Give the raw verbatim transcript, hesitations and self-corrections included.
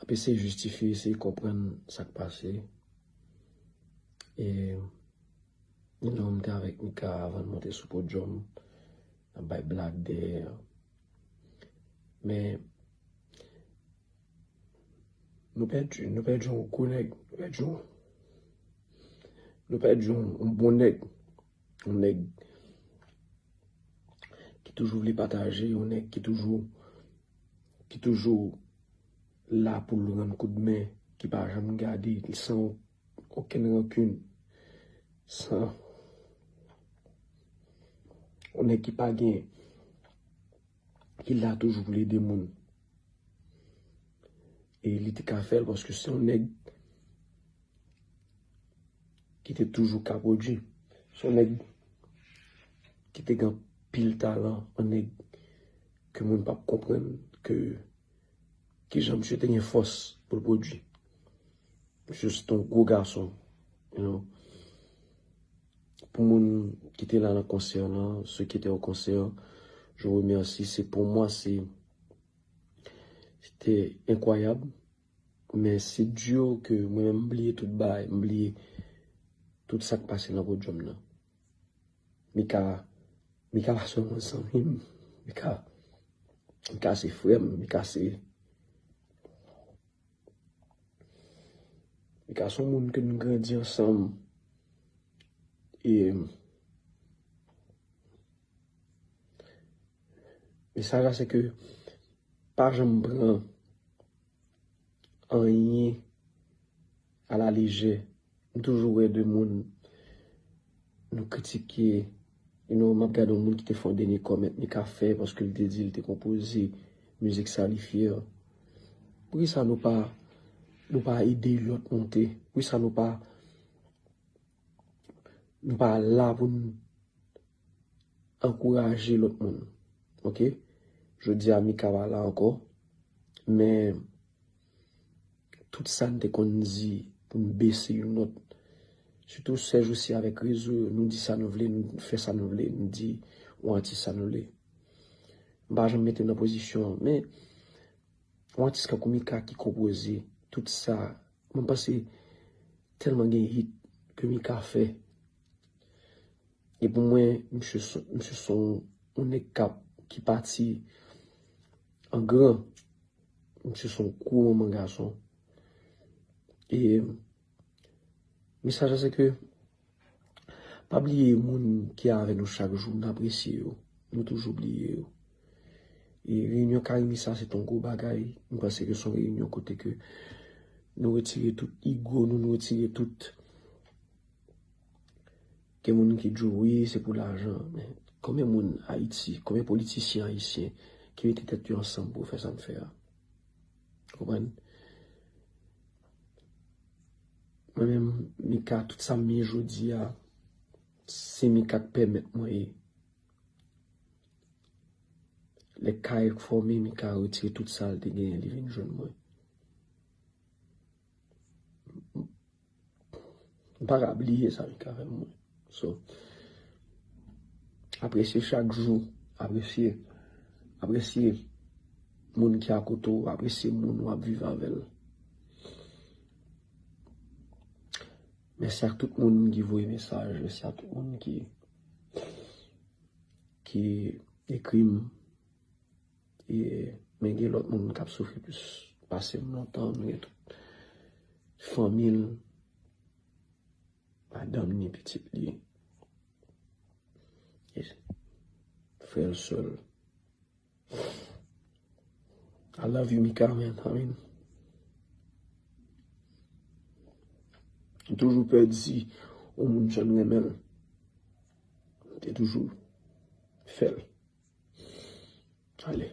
Pe eseye jistifye, eseye konprann sa k pase. E, you know, m te avèk Mika avan n monte sou podyòm. N ap bay blag dèyè. Men, nou pèdi, nou pèdi yon gwo nèg. Nou pèdi yon, nou pèdi yon, yon bon nèg. Yon nèg ki toujou vle pataje, yon nèg ki toujou, ki toujou la pou l rann koudmen, ki pa janm gade, san okenn rankin, san, yon nèg ki pa gen, ki la toujou pou l ede moun. E li te ka fè l paske se yon nèg ki te toujou ka pwodui. Se yon nèg ki te gen anpil talan, yon nèg ke moun p ap konprann ke kijan misye te gen fòs pou l pwodui. Misye se te yon gwo gason, you know. Pou moun ki te la nan konsè lan, ceux qui étaient au concert, je vous remercie. C'est, pour moi, c'est, c'était incroyable. Men se di ke mwen menm m bliye tout bagay, m bliye tout sa k pase nan podyòm nan. Mika, Mika pa sèlman zanmi m, Mika, Mika se frè m, Mika se, Mika se yon moun ke nou grandi ansanm. E mesaj la se ke pa janm pran anyen a la lejè. M toujou wè de moun nou kritike, you know, m ap gade yon moun ki te fè yon dènye comment, li ka fè paske li te di li te konpoze mizik sa, li fyè. Poukisa nou pa, nou pa ede lòt monte? Poukisa nou pa, nou pa la pou n ankouraje lòt moun. Oke? Jodi a, Mika pa la ankò. Men, tout sa n te konn di pou n bese yon nòt. Sitou sèjousi avèk rezo yo, nou di sa nou vle, nou fè sa nou vle, nou di yon atis sa nou vle. M pa janm mete m nan pozisyon an, men yon atis kankou Mika ki konpoze tout sa, mwen panse tèlman gen hit ke Mika fè. E pou mwen, misye se, misye se yon, yon nèg k ap, ki pati an gran. Misye se yon gwo manman gason. E mesaj la se ke pa bliye moun ki avè nou chak jou, n apresye yo. Nou toujou bliye yo. E reyinyon Karimi sa, se t on gwo bagay. M panse ke se yon reyinyon kote ke nou retire tout ego nou, nou retire tout. Gen moun ki di w, wi, se pou lajan. Men konbyen moun Ayiti, konbyen politisyen ayisyen ki mete tèt yo ansanm pou fè sa n fè a? Konprann? Mwen menm, Mika, tout sa m ye jodi a, se Mika k pèmèt mwen ye. Lè kay fòme, Mika retire tout sa l te genyen, li vin jwenn mwen. M pa ka bliye sa Mika fè pou mwen. So, apresye chak jou, apresye, apresye moun ki akote w, apresye moun w ap viv avè l. Mèsi ak tout moun ki voye mesaj, mèsi ak tout moun ki, ki ekri m. E, men gen lòt moun k ap soufri plis pase m lontan, nou gen tout fanmi l, madanm ni, pitit li, e frè l, sè l. I love you, Mika, man. I mean, m toujou pè di yon moun jan m renmen l. M te toujou fè l. Ale.